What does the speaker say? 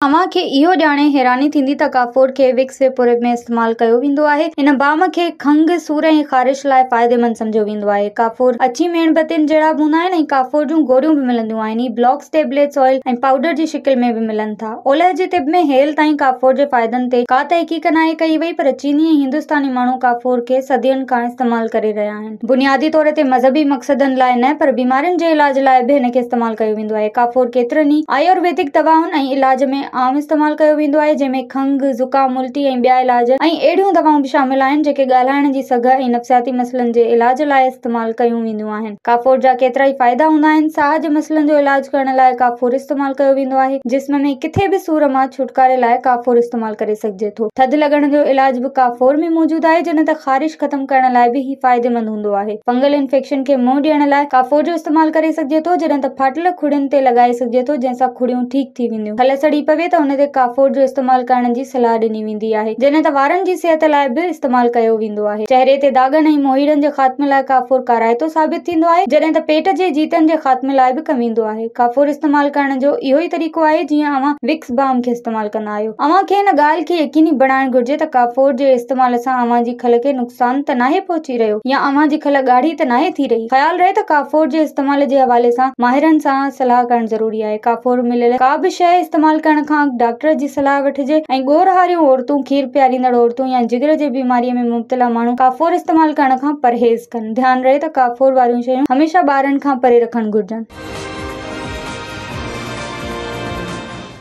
اوهان کي اهو ڄاڻي حيراني ٿيندي ته ڪافور کي وڪس ويپورب ۾ استعمال ڪيو ويندو آهي. ان بام کي کنگهه، سور ۽ خارش لاء فائديمند سمجهيو ويندو آهي. ڪافور اڇي ميڻ بتين جهڙا به هوندا آهن ۽ ڪافور جون گوريون به ملنديون آهن. هي بلاڪس، ٽيبليٽس، آئل ۽ پائوڊر جي شڪل ۾ به ملن ٿا. اولهه جي طب ۾ هيل تائين ڪافور جي فائدن تي ڪا تحقيق ناهي ڪئي وئي پر چيني ۽ هندستاني ماڻهو ڪافور کي صدين کان استعمال ڪري رهيا آهن. بنيادي طور تي مذهبي مقصدن لاء نه پر بيمارين جي علاج لاء به هن کي استعمال ڪيو ويندو آهي. ڪافور ڪيترن ئي آيورويدڪ دوائن ۽ علاج ۾ عام استعمال ڪيو ويندو آهي جنهن ۾ کنگهه، زڪام، الٽي ۽ ٻيا علاج ۽ اهڙيون دوائون به شامل آهن جيڪي ڳالهائڻ جي سگهه ۽ نفسياتي مسئلن جي علاج لاء استعمال ڪيون وينديون آهن. ڪافور جا ڪيترائي فائدا هوندا آهن. ساهه جي مسئلن جو علاج ڪرڻ لاء ڪافور استعمال ڪيو ويندو آهي. جسم ۾ ڪٿي به سور مان ڇوٽڪاري لاء ڪافور استعمال ڪري سگهجي ٿو. ٿڌ لڳڻ جو علاج به ڪافور ۾ موجود آهي جڏهن ته خارش ختم ڪرڻ لاء به هي فائديمند هوندو آهي. فنگل انفيڪشن کي منهن ڏيڻ لاء ڪافور جو استعمال ڪري سگهجي ٿو جڏهن ته ڦاٽل کڙين تي لڳائي سگهجي ٿو جنهن سان کڙيون ٺيڪ ٿي وينديون. کل سڙي پوي ته ان تي ڪافور جو استعمال ڪرڻ جي صلاح ڏني ويندي آهي جڏهن ته وارن جي صحت لاء به استعمال ڪيو ويندو آهي. چهري تي داغن ۽ موهيڙن جي خاتمي لاء ڪافور ڪارائتو ثابت ٿيندو آهي جڏهن ته پيٽ جي جيتن جي خاتمي لاء به ڪم ايندو آهي. ڪافور استعمال ڪرڻ جو اهو ئي طريقو آهي جيئن اوهان وڪس بام کي استعمال ڪندا آهيو. اوهان کي ان ڳالهه کي يقيني بڻائڻ گهرجي ته ڪافور جي استعمال سان اوهان جي کل کي نقصان ته ناهي پهچي رهيو يا اوهان جي کل ڳاڙهي ته ناهي ٿي رهي. خيال رهي ته ڪافور جي استعمال جي حوالي سان ماهرن سان صلاح ڪرڻ ضروري آهي. ڪافور مليل ڪا به شيء استعمال ڪرڻ کان اڳ ڊاڪٽر جي صلاح وٺجي ۽ ڳور هاريون عورتون، کير پياريندڙ عورتون يا جگر جي بيماري ۾ مبتلا ماڻهو ڪافور استعمال ڪرڻ کان پرهيز ڪن. ڌيان رهي ته ڪافور واريون شيون هميشه ٻارن کان پري رکڻ گهرجن.